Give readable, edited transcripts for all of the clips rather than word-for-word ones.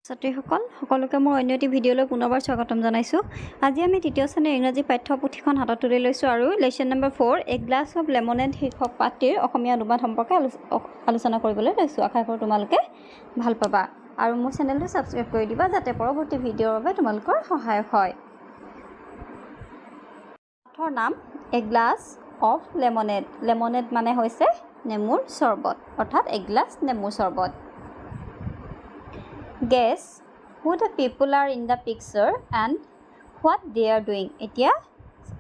ছাত্ৰীসকল সকলোকে মোৰ অন্য এটি ভিডিঅ'লৈ পুনৰবাৰ স্বাগতম জনাইছোঁ। আজি আমি তৃতীয় শ্ৰেণীৰ ইংৰাজী পাঠ্যপুথিখন হাতত তুলি লৈছোঁ আৰু Lesson number 4, "A Glass of Lemonade" শীৰ্ষক পাঠটিৰ অসমীয়া অনুবাদ সম্পৰ্কে আলোচনা কৰিবলৈ লৈছোঁ। আশা কৰোঁ তোমালোকে ভাল পাবা আৰু মোৰ চেনেলটো ছাবস্ক্ৰাইব কৰি দিবা, যাতে পৰৱৰ্তী ভিডিঅ'ৰ বাবে তোমালোকৰ সহায়ক হয়। পাঠৰ নাম "A Glass of Lemonade"। Lemonade মানে হৈছে নেমুৰ চৰ্বত, অৰ্থাৎ এগিলাছ নেমুৰ চৰ্বত। Guess who the people are in the picture and what they are doing. এতিয়া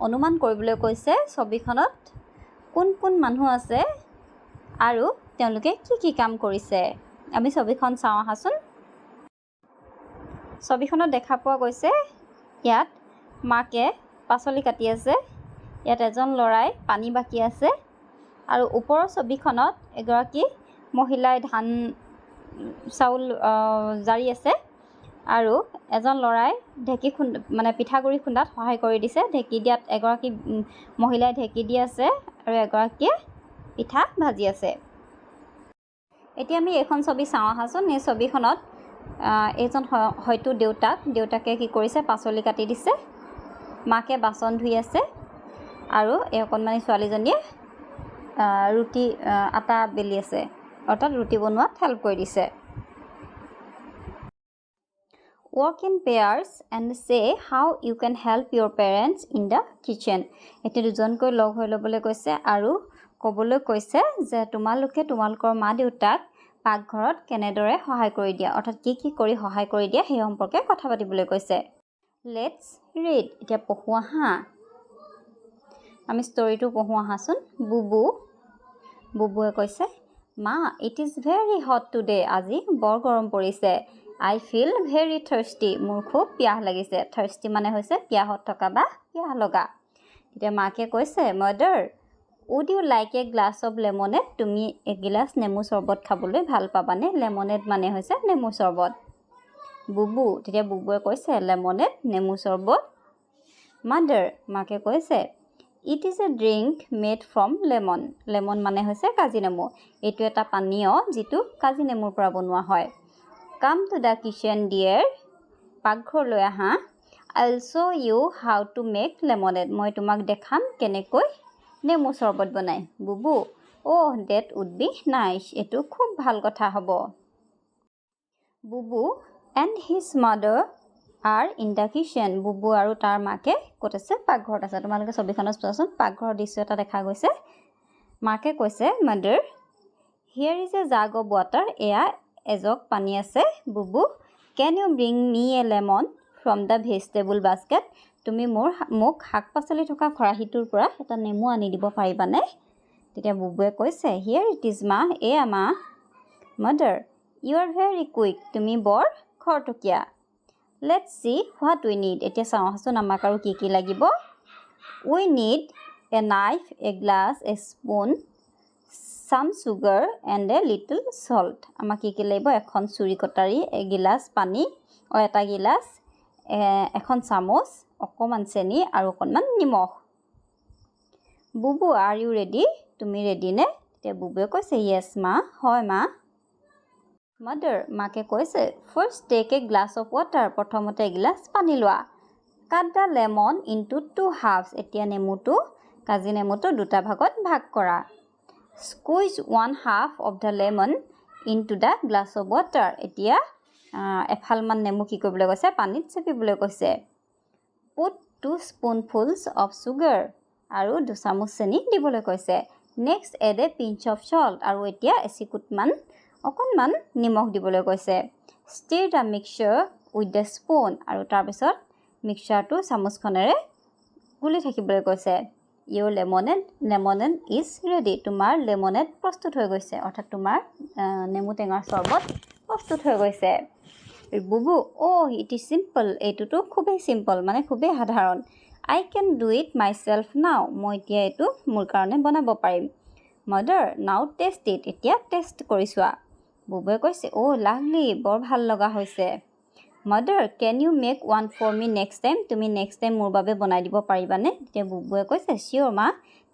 অনুমান কৰিবলৈ কৈছে ছবিখনত কোন কোন মানুহ আছে আৰু তেওঁলোকে কি কি কাম কৰিছে। আমি ছবিখন চাওঁ আহাচোন। ছবিখনত দেখা পোৱা গৈছে, ইয়াত মাকে পাচলি কাটি আছে, ইয়াত এজন ল'ৰাই পানী বাকি আছে আৰু ওপৰৰ ছবিখনত এগৰাকী মহিলাই ধান চাউল জাৰি আছে আৰু এজন ল'ৰাই ঢেঁকী খুন্দা, মানে পিঠাগুড়ি খুন্দাত সহায় কৰি দিছে। ঢেঁকী দিয়াত এগৰাকী মহিলাই ঢেঁকী দি আছে আৰু এগৰাকীয়ে পিঠা ভাজি আছে। এতিয়া আমি এইখন ছবি চাওঁ আহাচোন। এই ছবিখনত এইজন হয়তো দেউতাক। দেউতাকে কি কৰিছে? পাচলি কাটি দিছে, মাকে বাচন ধুই আছে আৰু এই অকণমানি ছোৱালীজনীয়ে ৰুটি আটা বেলি আছে, অৰ্থাৎ ৰুটি বনোৱাত হেল্প কৰি দিছে। Work in pairs and say how you can help your parents in the kitchen. এতিয়া দুজনকৈ লগ হৈ ল'বলৈ কৈছে আৰু ক'বলৈ কৈছে যে তোমালোকে তোমালোকৰ মা দেউতাক পাকঘৰত কেনেদৰে সহায় কৰি দিয়া, অৰ্থাৎ কি কি কৰি সহায় কৰি দিয়া, সেই সম্পৰ্কে কথা পাতিবলৈ কৈছে। Let's read. এতিয়া পঢ়োঁ আহা। আমি ষ্টৰিটো পঢ়োঁ আহাচোন। বুবু, বুবুৱে কৈছে, "মা, it is very hot today." আজি বৰ গৰম পৰিছে। I feel very thirsty. মোৰ খুব পিয়াহ লাগিছে। থাৰ্ষ্টি মানে হৈছে পিয়াহত থকা বা পিয়াহ লগা। তেতিয়া মাকে কৈছে, "Mother, would you like a glass of lemonade?" তুমি এগিলাচ নেমু চৰ্বত খাবলৈ ভাল পাবানে? লেমনেড মানে হৈছে নেমু চৰ্বত। বুবু, তেতিয়া বুবুৱে কৈছে, লেমনেড, নেমু চৰ্বত? মাদাৰ, মাকে কৈছে, "It is a drink made from lemon." Lemon মানে হৈছে কাজি নেমু। এইটো এটা পানীয় যিটো কাজি নেমুৰ পৰা বনোৱা হয়। Come to the kitchen, dear. পাকঘৰলৈ আহা। I'll show you how to make lemonade. মই তোমাক দেখাম কেনেকৈ নেমু চৰ্বত বনায়। বুবু, Oh, that would be nice. এইটো খুব ভাল কথা হ'ব। Bubu and his mother are in the kitchen. বুবু আৰু তাৰ মাকে ক'ত আছে? পাকঘৰত আছে। তোমালোকে ছবিখনত চোৱাচোন, পাকঘৰৰ দৃশ্য এটা দেখা গৈছে। মাকে কৈছে, "Mother, here is a jug of water." এয়া এজগ পানী আছে। বুবু, can you bring me a lemon from the vegetable basket? তুমি মোক শাক পাচলি থকা খৰাহীটোৰ পৰা এটা নেমু আনি দিব পাৰিবানে? তেতিয়া বুবুৱে কৈছে, "Here it is, মা." এয়া মা। "Mother, you are very quick." তুমি বৰ খৰতকীয়া। Let's see what we need. এতিয়া চাওঁ আহাচোন আমাক আৰু কি কি লাগিব। We need a knife, a glass, a spoon, some sugar and a little salt. আমাক কি কি লাগিব? এখন চুৰি কটাৰী, এগিলাচ পানী, অঁ, এটা গিলাচ, এখন চামুচ, অকণমান চেনি আৰু অকণমান নিমখ। বুবু, are you ready? তুমি ৰেডি নে? তেতিয়া বুবুৱে কৈছে, "Yes, মা." হয় মা। মাদাৰ, মাকে কৈছে, "First take a glass of water." প্ৰথমতে এগিলাচ পানী লোৱা। Cut the lemon into two halves. এতিয়া নেমুটো, কাজি নেমুটো দুটা ভাগত ভাগ কৰা। Squeeze one half of the lemon into the glass of water. এতিয়া এফালমান নেমু কি কৰিবলৈ কৈছে? পানীত চেপিবলৈ কৈছে। Put 2 spoonfuls of sugar. আৰু দুচামুচ চেনি দিবলৈ কৈছে। Next, add a pinch of salt. আৰু এতিয়া এচিকুটমান, অকণমান নিমখ দিবলৈ কৈছে। Stir the mixture with the spoon. আৰু তাৰপিছত মিক্সাৰটো চামুচখনেৰে গুলি থাকিবলৈ কৈছে। Your lemonade is ready. তোমাৰ লেমনেড প্ৰস্তুত হৈ গৈছে, অৰ্থাৎ তোমাৰ নেমু টেঙাৰ চৰ্বত প্ৰস্তুত হৈ গৈছে। বুবু, Oh, it is simple. এইটোতো খুবেই চিম্পল, মানে খুবেই সাধাৰণ। I can do it myself now. মই এতিয়া এইটো মোৰ কাৰণে বনাব পাৰিম। Mother, now taste it. এতিয়া টেষ্ট কৰি চোৱা। বুবুৱে কৈছে, Oh, lovely. বৰ ভাল লগা হৈছে। Mother, can you make one for me next time? তুমি নেক্সট টাইম মোৰ বাবে বনাই দিব পাৰিবানে? তেতিয়া বুবুৱে কৈছে, "Sure, মা."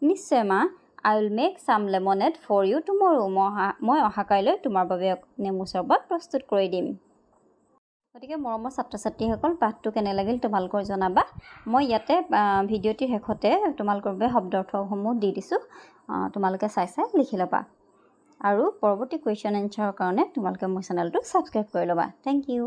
নিশ্চয় মা। I will make some lemonade for you tomorrow. মই অহা কাইলৈ তোমাৰ বাবে নেমু চৰ্বত প্ৰস্তুত কৰি দিম। গতিকে মৰমৰ ছাত্ৰ ছাত্ৰীসকল, পাঠটো কেনে লাগিল তোমালোকৰ জনাবা। মই ইয়াতে ভিডিঅ'টিৰ শেষতে তোমালোকৰ বাবে শব্দ অৰ্থসমূহ দি দিছোঁ। তোমালোকে চাই চাই লিখি ল'বা আৰু পৰৱৰ্তী কুৱেশ্যন এনচাৰৰ কাৰণে তোমালোকে মোৰ চেনেলটো ছাবস্ক্ৰাইব কৰি ল'বা। Thank you.